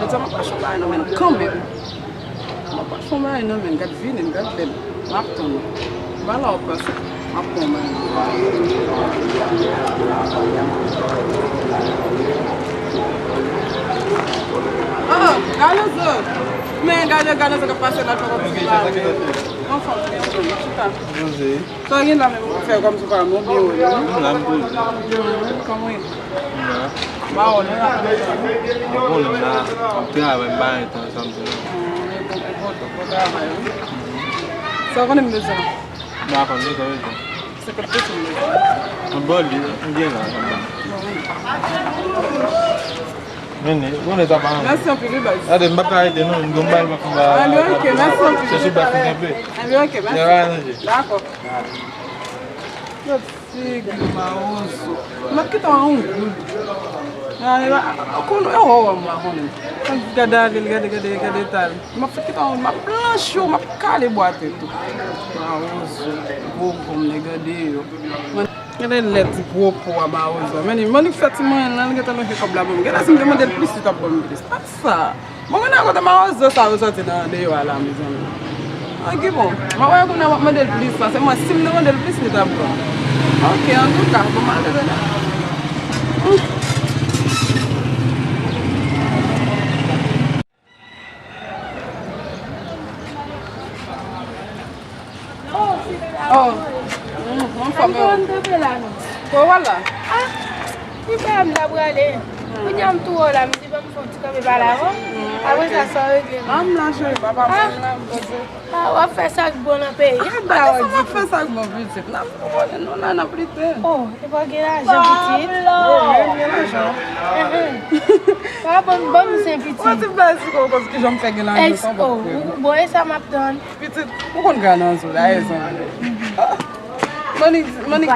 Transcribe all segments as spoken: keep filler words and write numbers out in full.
Jodi a m ap achte yon bagay nan men l kanmenm. M ap achte yon bagay nan men l, gad vini, gad bèl. M ap tann ou. M pa la w ap pase. M ap pran yon bagay nan men l. Ah, Galozo! Men gade Galozo k ap pase la, l poko di bagay. Anfòm, byen jwenn, chita. Sa w gen la menm, ou fè kòmsi w pa nan biro, non? M la, m poze. Hmm, kòman w ye? M la. Ba w la. Bon, m la, m ap travay, m pa gen tan, sa m di la. Hmm, e bon, e bon, bon travay, wi. Sa w konnen m bezwen? M pa konn, m bezwen. Senkant peso m bezwen. Bon, li, m gen la, sa m ba. Bon, wi. Men, ou konnen sa pa anyen. Mèsi anpil, wi, baz. Gade, m p ap ka rete, non, m gon bagay m ap fè. Anben, ok, mèsi anpil. Se sou bak m kanpe. Anben, ok, mèsi. Dakò. Gad figi mawozo. M ap kite w a yon goud. Gade, a, a, a, konnen, e, wè, wè, m pa konnen. Gade ale l, gade, gade, gade eta l. M ap fè kite w a yon, m ap blanchi w, m ap kale bwa tèt ou. Mawozo, gwo gonm, nèg gade yo. Gade lèt gwo po a mawozo. Men li, men li fè ti manyen l lan, li gentan lonje kòb la ban m. Gade si m te mande l plis, li t ap ban m plis. Sa. Bon, men nan kote mawozo sa yo soti nan deyò a la, mezanmi. An ki bon, mwen wè kounye a m ap mande l plis, paske mwen, si m te mande l plis, li t ap ban m. Ok, antouka, bon, m ale kounye a. Hmm. Oh, mm, anfòm yo. Ko wala? Ah, li pa m la prale. Kounye a m tou wè w la, m di ban m fè yon ti kanpe pale avè w. Apre sa, sa w regle m. Ah, m la cheri, papa mwen la, m poze. Ah, w ap fè sa k bon nan peyi a, m pa wè w ditou. Sa m ap fè sa k bon, pitit? N ap, nou la, n ap lite. Oh, e pa gen lajan, pitit? Oh, wi, m gen lajan. Pa ban m, ban m zen, pitit. Ou ti bèl sou kò, paske jan m fè gen lajan, sa w pa kwè. Bon, e sa m ap tann. Pitit, ou konn Galozo la, e zanmi. Ah, Manik, Manik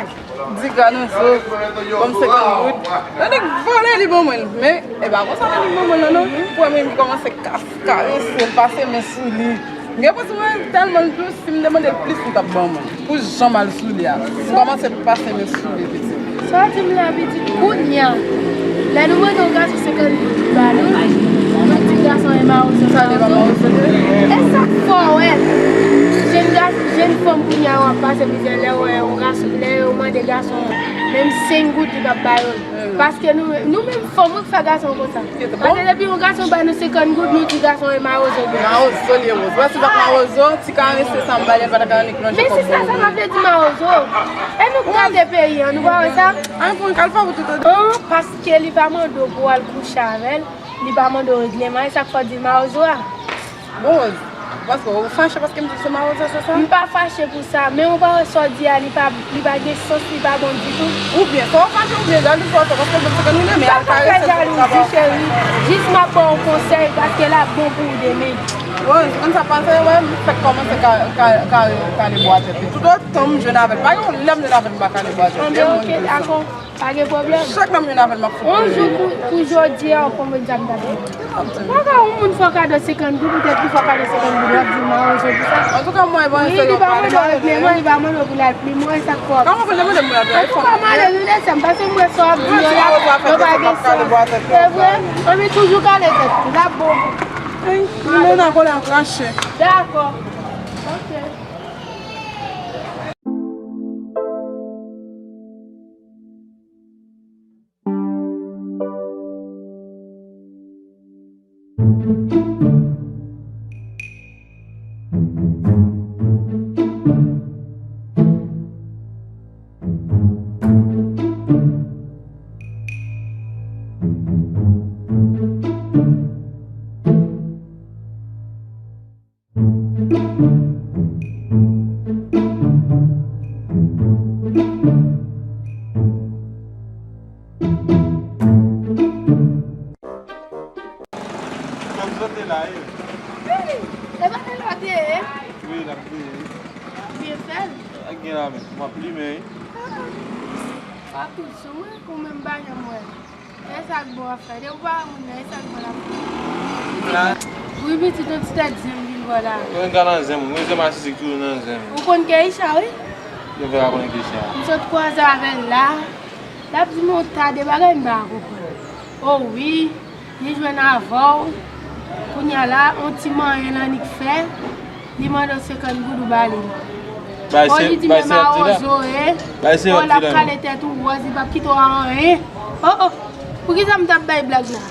di Galozo, ban m senkant goud. Manik vòlè li ban mwen l. Men, e pa konsa Manik ban mwen l, non. Premye m kòmanse kas, karese l, pase men sou li. Gen pou si mwen tèlman l dous, si m te mande l plis, li t ap ban mwen. Pou jan m al sou li a. M kòmanse pase men sou li, pitit. Sa w di m la, pitit, kounye a. Lè nou mande yon gason senkant goud, li ba nou, nou di gason e mawozo. Sa li pa mawozo, li? E sa k fè w wè jèn gason, jèn fanm kounye a yo ap pase mizè lè yo wè yon gason, lè yo mande gason menm senk goud, li p ap ba yo l. Paske nou, nou menm fanm, wi, k fè gason konsa. Paske depi yon gason ba nou senkant goud, nou di gason e mawozo li ye. Mawozo li ye, Rose. Wè, si l pa t mawozo, ti karese sa m ba li a, li pa ta ka annik lonje kòb ban mwen. Men se sa, sa m ap vle di mawozo. E nou k gate peyi an, nou pa wè sa? An, pou n kal fè pou tout. An, paske li pa mande w pou w al kouche avè l, li pa mande w regleman, e sa k fè w di l mawozo a. Bon, Rose, paske ou fache paske m di se mawozo, se sa? M pa fache pou sa, men ou pa wè sa w di a, li pa, li pa gen sans, li pa bon ditou. Oubyen, sa w fache oubyen jalouzi w ap fè, paske bon, se ke nou renmen al karese. M pa fè jalouzi, cheri. Jis m ap ba w konsèy, paske l ap bon pou ou demen. Rose, ou konn sa k pase, wè, m fèk kòmanse ka, ka, ka, kale bwa tèt li. Toutotan m jwenn avè l, pa gen yon lè m jwenn avè l m pa kale bwa tèt li. Anben, ok, dakò. Pa gen pwoblèm. Chak lè m jwenn avè l, m ap fè. Yon jou kou, kou jodi a, ou konprann sa m t ap di. Ou pa ka yon moun fè w kado senkant goud, poutèt li fè w kado senkant goud, w ap di l mawozo pou sa. Antouka, mwen, bon, wi, li pa mande w regleman, li pa mande w pou l al pli lwen, sa k fè w ap di sa. Antouka, m ale, nou desann, paske m wè sa w ap di yo la, yo pa gen sans. Se vre, ann toujou kale tèt nou, l ap bon. Moun nan kole an krache. Dakò. Ok. Kòm sote la, e? Wi, e pa te la te ye? Wi, la te ye. Byen fè l. Ak gen la men, m ap limen, wi. Ah, ah. Pa tout sou mwen, ou menm pa janm wè. E sa k bon w ap fè. Depi w pa wè moun nan, e sa k bon l ap fè. Wi, pitit, yon ti tèt zen m vin bò la. Mwen ka nan zen m, mwen zen masisi k toujou nan zen m. Ou konn Keisha, wi? Yo fè pa konnen Keisha. M sot kwaze avè l la. L ap di m yon ta de bagay m pa konprann. O wi, li jwenn avè w. Kounye a la, yon ti manyen l annik fè, li mande w senkant goud ou ba li. Bay O, se, li di bay men se ap di la. Mawozo e, bay se o, ap l ap di la, kale tèt ou wòz, li p ap kite w a anyen. O, o, poukisa m t ap bay blag la?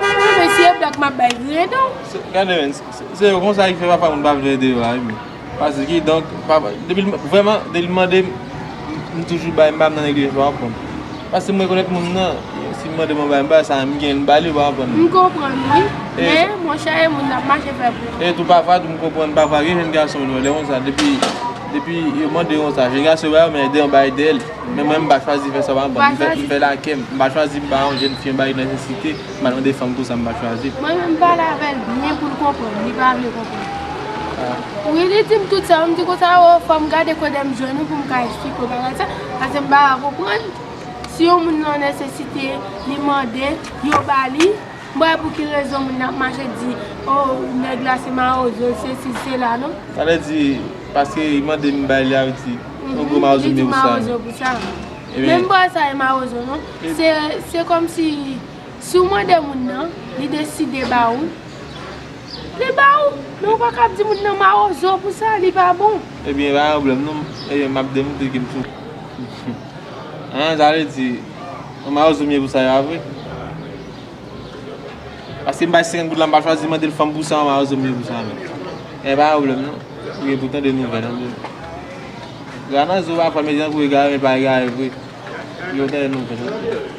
Wi, men si e blag m ap bay, griyen don. Se, gade, men, se, se, se konsa ki fè pafwa moun pa vle ede yo a, wi, men. Paske kidonk, papa, depi l, vrèman, depi l mande m, m toujou bay, m pa m nan neglijans, w ap konprann. Paske m rekonèt moun nan, si m mande mwen bay, m bay sa, m gen, m ba li, w ap konprann. M konprann, wi. E men, monchè, e moun n ap mache fè pou. E tou pafwa, tou m konprann, pafwa, gen jèn gason, nou, lè konsa, depi, depi yo mande konsa, jèn gason yo ba yo, men de yon bay dèyè l. Men mwen, m pa chwazi fè sa, w ap konprann, m fè, m fè lakè m, m pa chwazi m ba yon jèn fi yon bay nesesite. M al mande fanm pou sa m pa chwazi. Mwen menm m pale avè l byen pou l konprann, li pa vle konprann. Ah. Wi, li di m tout sa, m di konsa, o, fò m gade kote m jwenn ou pou m ka esplike w bagay sa, paske m pa ka konprann. Si yon moun nan nesesite, li mande, yo ba li, m pa wè pou ki rezon moun nan ap mache di, o, nèg la se mawozo, sesi, sela, non. Sa vle di, paske li mande m bay li, a vle di, yon gwo mawozo m ye pou sa. Li di mawozo pou sa. Ebyen, men m pa wè sa e mawozo, non. Se, se kòmsi Si w mande moun nan, li deside ba ou, li ba ou. Men ou pa ka ap di moun nan mawozo pou sa, li pa bon. Ebyen, pa gen pwoblèm non. Ebyen, m ap demoute ke m sou. An, sa vle di, yon mawozo m ye pou sa, e pa vre? Paske m bay senkant goud la, m pa chwazi mande l fanm pou sa, yon mawozo m ye pou sa, men. Ebyen, pa gen pwoblèm non. Ou gen pou tande nouvèl, an. Gade nan zo pafwa, medam kou egare, men pa egare vre. Yo tande nou fè sa.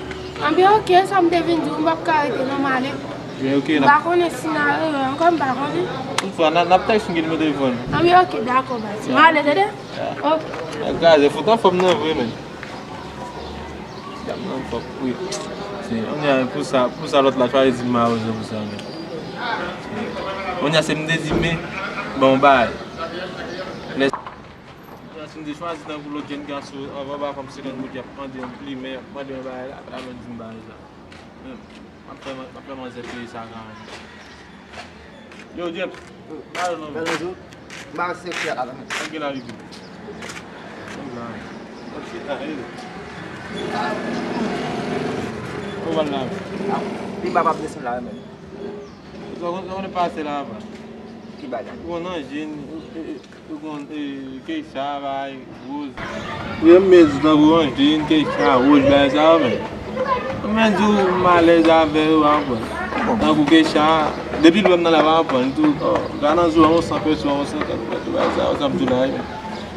Anben, oke, sa m te vin di w, m p ap ka rete non, m ale. Men oke, m pa konnen si n a reyè ankò, m pa konnen. Toutfwa, n a, n ap tèks m gen nimewo telefòn. Anben, oke, dakò, baz. M ale, tande? Ya. Oke. Nèg kraze, fout anfòm nan vre, men. Dam nan fòk, wi. Se, kounye a, pou sa, pou sa lòt la chwazi di m mawozo pou sa, men. Kounye a, se m te di, men, bon, bay. Lè Jan si m te chwazi tankou lòt jèn gason, anvan ba fanm senkant goud, y ap mande yon plimen, y ap mande yon bagay la, la menm di m bagay sa. Men, m ap fè, m ap fè manzè peye sa kanmenm. Yo, James, pale non, men. Pale non, m pa wè senk kiyat la, non, men. Sa gen la, Rico? Ou la, men. Ou chita, e. Ou pral la, men. Pi ba m ap desann la, men. Ou sa konn, sa konn pase la, apa? Ki bagay? Ou konn Anjin, e, e, Ou konn, e, Keisha, bay, Rose. Wi, m byen di tankou Anjin, Keisha, Rose, bay sa yo, men. M byen di w, m alèz avè yo, w ap konprann. Tankou Keisha, depi lè m nan la, w ap konprann. Tou, o, gade nan zo, yon san peso, yon senkant peso, bay sa yo, sa m di w la, wi.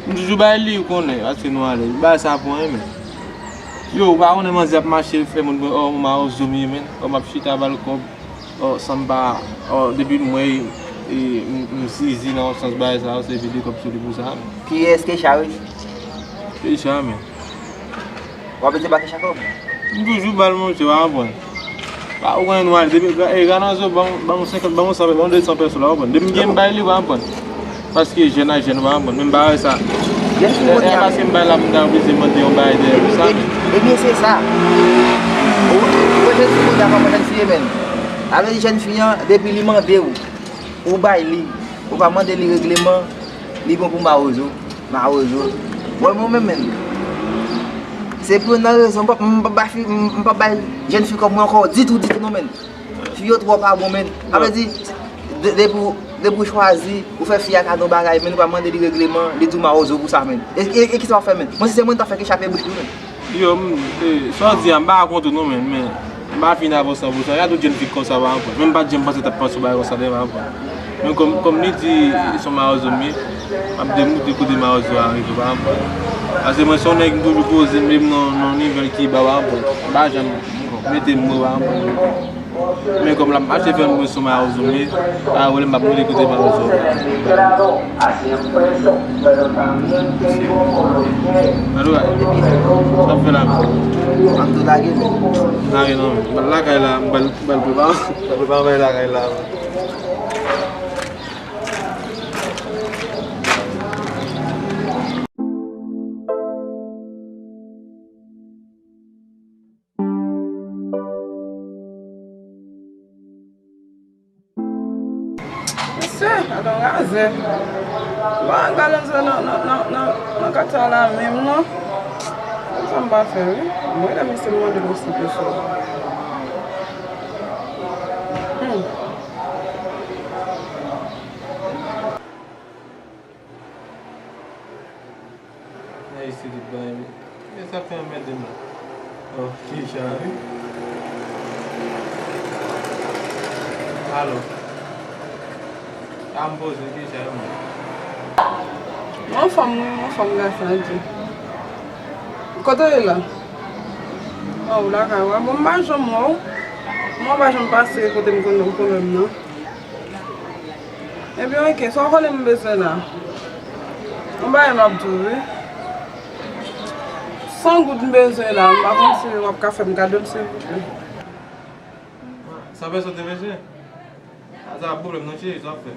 M toujou bay li, ou konnen, paske nou alèz. Bay sa pou anyen, men. Yo, ou pa konnen manzè ap mache, fè moun, o, m a yon zo m ye, men. O, m ap chita ba l kòb. O, san m pa, o, depi m wè, e, m, m sezi nan yon sans bagay sa yo, se vide kòb sou li pou sa, men. Kiyès Keisha, wi? Keisha, men. W ap di pa Keisha kòb? M toujou ba l, monchè, w ap konprann. Ba, ou konnen nou al, depi, e, gade nan zo, ban m, ban m senkant, ban m san, ban m de san peso la, w ap konprann. Depi m gen, m bay li, w ap konprann. Paske jèn ak jèn, w ap konprann. Men m pa wè sa. Jèn fi, e, kounye a, paske m bay la, m ta oblije mande yon bagay dèyè pou sa, men. Ebyen, se sa. Ou, ou jèn fi, kounye a, pa konn si e men. Avè jèn fi an, depi li mande w, ou bay li, ou pa mande li regleman, li bon pou mawozo, mawozo. Bon, mwen menm, menm. Se pou nan rezon, m p ap, m p ap bay fi, m p ap bay jèn fi kòb mwen ankò ditou, ditou, non, menm. Fi yo twò pa bon, menm. Sa vle di, de-, depi w, depi w chwazi, ou fè fi a kado bagay, menm ou pa mande li regleman, li di w mawozo pou sa, menm. E, e, e kisa w ap fè, menm? Mwen, si se mwen, m t ap fè Keisha peye bouch li, menm. Yo, m, e, sa w di a, m pa kont ou non, men, men, m pa fin avè w san pou san. Y a tout jèn fi k konsa, w ap konprann. Men m pa t janm panse t ap panse yon bagay konsa, w ap konprann. Men kòm, kòm li di, se yon mawozo m ye, m ap demoute kote mawozo a rive, w ap konprann. Paske mwen, se yon nèg m toujou poze m, men m nan, nan yon nivo ki ba, w ap konprann. M pa janm mete m, w ap konprann. Men kòm l ap mache fè m wè se yon mawozo m ye, pa wè m ap moute kote mawozo. Alo, sa ap fè la menm? Ap tou lage menm. Lage non, men. M pral lakay la, m pral, m pral prepare, m pral prepare lakay la. Mesye, gade yon razè. Bon, gade yon nan, nan, nan, nan, nan katra la menm, non. Sa m pa fè, wi. Mwen, lè mesye mande m san peso. Hmm. Bay, men sa fè anmède m la. Oh, Keisha, wi. Alo. A m poze Keisha, wi, mwen. Anfòm, wi, anfòm, gason, di. Kote w ye la? Oh, w lakay ou a? Bon, m pa janm wè w. Mwen pa janm pase kote m konnen w kanmenm, non. Ebyen, oke, sa w konnen m bezwen la? Yon bagay m ap di w, wi. San goud m bezwen la, m pa konn si w ap ka fè m kado l, silvouplè. San pèsòn te bezwen? A, sa pa pwoblèm non, cheri, sa w ap fè?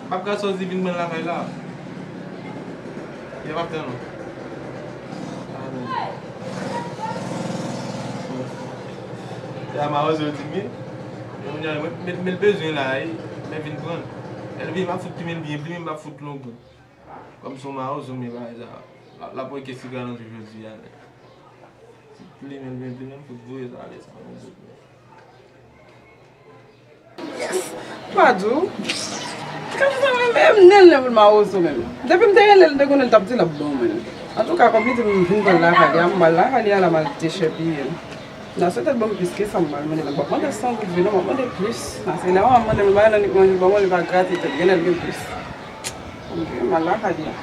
M ap ka sòti vin pran l lakay la. Li p ap tann ou. A, men. Se a mawozo di m ye. Kounye a, men, men, men l bezwen la, wi. Men vin pran l. Lè l vini, m ap fout plimen l byen plimen, m p ap fout longon. Kòm se yon mawozo m ye, bagay sa, l ap, l ap wè ke siga nan jou jodi a, men. Ti plimen l byen plimen l, m fout voye sa ale, sa pa yon sot, men. Yes! Pa di w. Kòm sa, men, men, m nen l nen pou l mawozo menm. Depi m te rele l, m te konnen l t ap di l ap ban mwen l. Antouka, kòm li di m vin pran l lakay li a, m ba l lakay li a la, m al dechèpiye l. Nan se tèt ban m plis ke sa m ba l mande la. M p ap mande l san goud vre non, m ap mande l plis. Nan se lè w ap mande l bagay nan li k manje l ban mwen, li pa grate tèt, genlè l gen plis. Ok, m al lakay li a.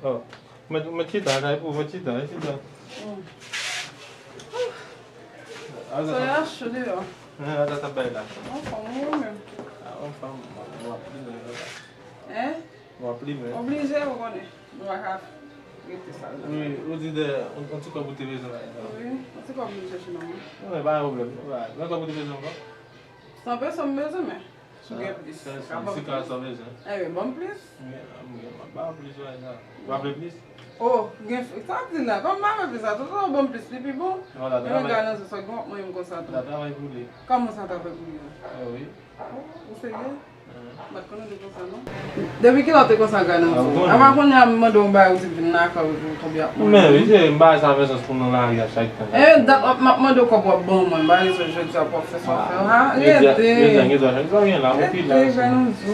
Oh, mwen, mwen chita, kay pou mwen chita, chita. Mm. Soya cho deyò. Ata sa bay la. Anfòm, ou menm? A, anfòm, w ap plimen. Hein? W ap plimen. Oblije, ou konnen. Nou pa ka rete sa la. Wi, ou di de, yon, yon ti kòb ou te bezwen la. Wi, yon ti kòb mwen chèche nan mwen. Wi, pa gen pwoblèm. Wi, men kòb ou te bezwen ankò? San peso m bezwen, men. Si w gen plis, sa ka ban m plis. Enben, ban m plis. M gen, m gen, m ap ba w plis, wi, la. Ou pa vle plis? Oh, gen, sa w di la, kòm m pa vle plis la, tout ou ban m plis, li pi bon. Vwala, travay. Mwen galanzo sa, gen w ap manje m konsa tou. La, travay pou li. Kòman sa travay pou li a? Eh wi. Oh, ou serye? M pa t konn ou te konsa, non. Depi kilè w te konsa, galanzo? Apa kounye a m mande w yon bagay, ou di m vin lakay ou, ou tonbe ap manje. Men wi, se m bagay sa fè sans pou nou lari a chak tan. Eh, dat m ap mande w kòb w ap ban mwen, m pa bezwen jodi a pou w ap fè sa w fè a. Rete. Rete, galanzo.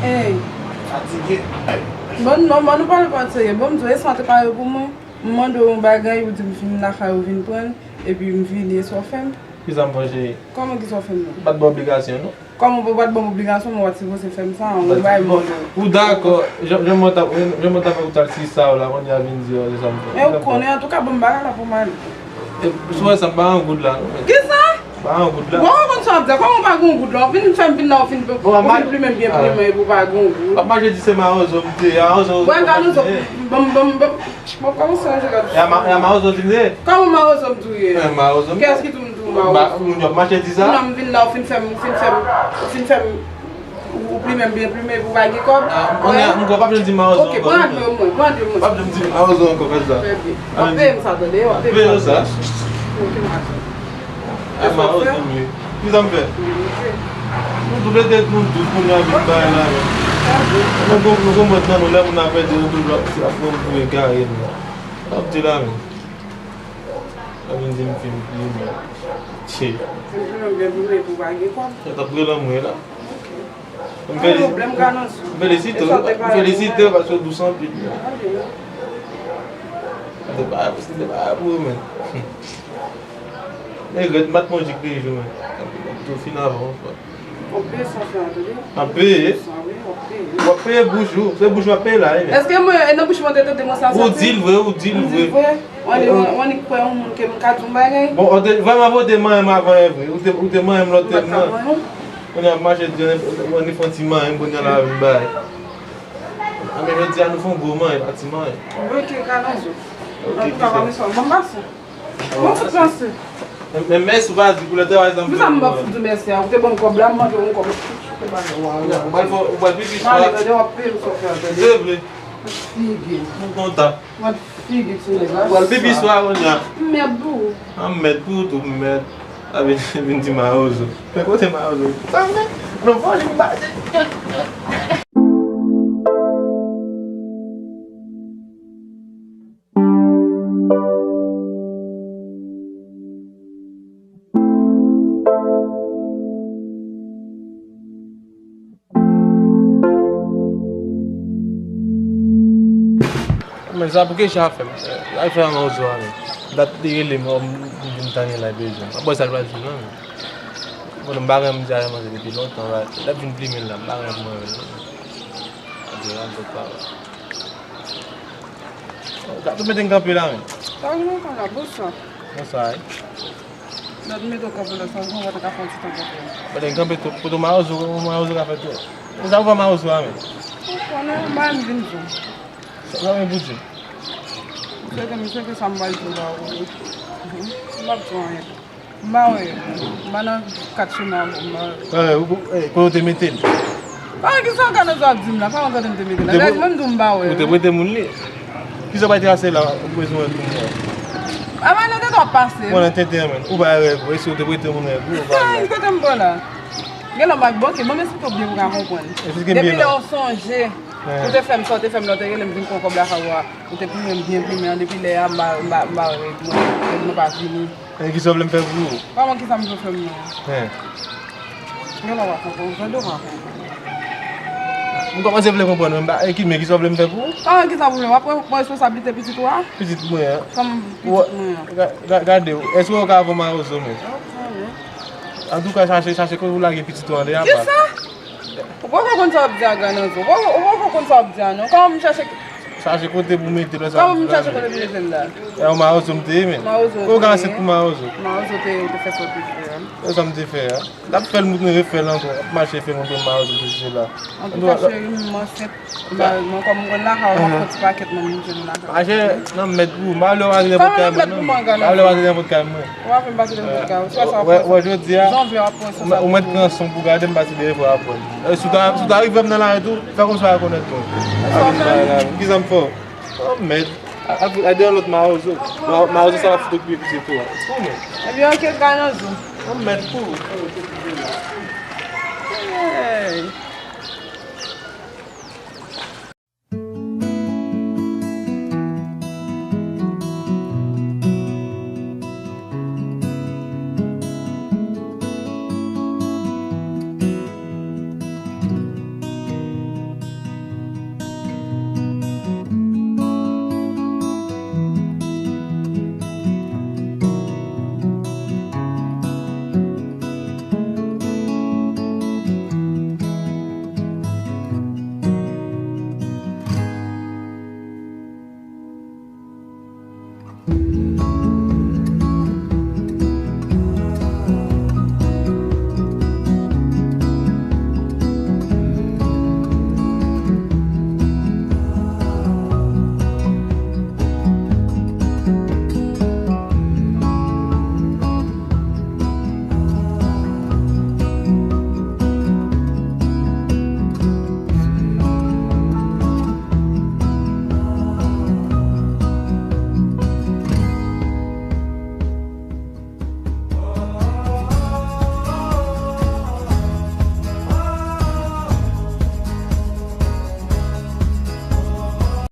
Ey. Fatige. Bon, non, bon, nou pale pa serye. Bon, m di w, e sa te pare pou mwen. M mande w yon bagay, ou di m vin lakay ou vin pran l, epi m vini, e sa w fè m? Kisa m fè w, cheri? Kòman kisa w fè m nan? M pa t ba w obligasyon, non. Kòman ou pa t ban m obligasyon, men w pa t sipoze fè m sa, yon bagay m mande w. Ou dakò, jan, jan mwen t ap, jan mwen t ap fè ou t al sisa w la, kounye a vin di w se sa m fè. Men ou konnen, antouka, ban m bagay la pou m ale. E, si w wè sa, m pa gen goud la, non, men. Kisa? M pa gen goud la. Bon, ou konn sa w ap di a, kòman w pa gen goud la? Ou vin fè m vin la, ou fin, ou fin plimen m byen plimen, epi w pa gen goud. W ap mache di se mawozo m te ye, mawozo. Bon, gade, ban m, ban m, ban m. Bon, kòman sa, je gade. E a ma-, e a mawozo di m te ye. Kòman mawozo m di w ye? E mawozo m te ye. Kiyès ki di w m di w mawozo? Ba, moun yo ap mache di sa. Non, m vin la, ou fin fè m, ou fin fè m, ou fin fè m, ou plimen m byen plimen, pou w pa gen kòb. A, m konnen, m konnen, w p ap janm di m mawozo ankò. Ok, pran de mwen, pran de mwen. W p ap janm di m mawozo ankò, fè sa. Trè byen. W ap peye m sa, tande, w ap peye m sa. Peye w sa. Ok, m a. Ay, mawozo m ye. Kisa m fè? Nou tou lè tèt nou dous, moun nan vin bay la, men. Nou kon-, nou konprann nan nou, lè moun ap pèdi, nou toujou ap, ap pran pou egare nou. Ap di la, men. Ap vin di m fin plimen. Tchè. Fin plimen, m gen plimen pou pa gen kòb. Sa t ap rele anmwe la. M felisite w, m felisite w paske w dous anpil. Se pa, se pa pou ou menm. Men ret, m pa t manje klejou, men. M tou fin avan w fwa. W ap peye sa w fè a, tande? M ap peye? Sa, wi, w ap peye. W ap peye bouch ou. Se bouch w ap peye la, wi. Èske mwen, e nan bouch mwen te tande mwen sa soti? Ou di l vre, ou di l vre. Ou di l vre? Ou annik, ou annik pran yon moun ke m ka di yon bagay? Bon, ou te vrèman vote manyen m avan, e vre. Ou te, ou te manyen m lòt tèm nan. Ou pa t ka manyen m? Kounye a m mache di, ou annik fè yon ti manyen m, kounye a la vin bay. A, men jodi a nou fè yon gwo manyen, pa ti manyen. Oke, Kalanzo. Antouka, pa mesye, ban m pase. Mwen fout pase. Men, men mèsi ou pa di pou lè travay sa m fè. Pou sa m pa fout di mèsi a, ou te ban m kòb la, m mande yon kòb. Ou pral fè, ou pral pipi swa. Mande, tande, w ap peye m sa w fè a, tande. Se vre. Figi. M kontan. Mwen figi ti nèg la. Ou pral pipi swa kounye a. M mèd pou ou. A, m mèd pou ou tou, m mèd. A, vin, vin di mawozo. Men kote mawozo? Sa vre? Non, fò li m pa. Men sa pou kesyon ap fè m. Sa fè a mawozo a menm. Dat li rele m, m vin tann li la bezwen. Apre sa l pral di non. Bon, m pa renmen di a manje depi lontan, l ap vin plimen la, m pa renmen manje non. Ap di la, m pot pawòl. Sa tou mete m kanpe la menm. Sa vin konn la, bonswa. Bonswa, wi. Lòt mete w kanpe lòt sa, ou konn w te ka fè yon ti tan kanpe. Mete m kanpe tou, poto mawozo, mawozo ka fè tou. Ou sa ou fè mawozo a menm? Ou konnen, m pa vin di w. Sa, sa menm pou di? M swete, m swete sa m pral di w la, wi. Mhm. M p ap di w anyen. M pa wè. M pa nan kat chemen avè w, m pa wè. Eh, ou, eh, kote w te mete l? Ah, kisa w ka nan sa w ap di m la? Kòman kote m te mete l la? Gad, mwen m di w m pa wè. Ou te prete moun li? Kisa w pa trase la, ou bezwen wè pou mwen? Ah, mwen nan tenten w ap pase. Mwen nan tenten, men. Ou pa rèv, e si w te prete moun rèv, ou pa rèv. Kisa tenten m pran la? Gen lè m pa, bon, ok, ban m esplike w byen pou w ka konprann. Esplike m byen non. Depi lè w sonje, ou te fè m sa, ou te fè m lè w te rele m vin pran kòb lakay ou a, ou te plimen m byen plimen an, depi lè a, m pa, m pa, m pa wè rèv mwen, rèv mwen pa vini. E kisa w vle m fè pou ou? Kòman kisa m vle w fè m nan? Hen. Gen lè w pa konprann, jan de w pa konprann. M kòmanse vle konprann, men m pa, e ki, men kisa w vle m fè pou ou? Kòman kisa w vle? W ap pran, pran responsablite pitit ou a? Pitit mwen an. Kòman pitit mwen an? Ga-, ga-, gade w, èske w ka avè w mawozo menm? Antouka, chache, chache kote w lage pitit ou an deyò apa. Kisa? Ou poko konn sa w ap di a, Grananzo. Ou poko, ou poko konn sa w ap di a, non. Kòman m chache Chache kote pou mete lè sa. Kòman m chache kote pou mete l la? E yon mawozo m te ye, men. Mawozo. Ou ka ansent pou mawozo. Mawozo te ye, ou te fè sa w te fè a. E sa m te fè a. L ap fè l, m tou refè l ankò. Ap mache fè l, m tou mawozo te se la. Antouka, cheri m, m ansent. Mwen, kòm m konn lakay ou, m ap pran ti pakèt nan men m, m lakay. Mache, nan m mèt pou ou. M pa vle w antre nenpòt kay mwen, non. M pa vle w antre nenpòt kay mwen. Ou pa vle m pase nenpòt kay ou. Wè, wè, jodi a, ou mèt pran son pou gade m pase dèyè pou aprann. E, si w ta, si w ta rive m nan lari tou, fè kòmsi w pa rekonèt mwen. Kisa m fè w? Oh, mèd. A, a, a, de yon lòt mawozo. Ma-, mawozo sa ap fout okipe pitit ou a. Pou mwen. Ebyen, ok, Grananzo. Oh, mèd pou. Hey.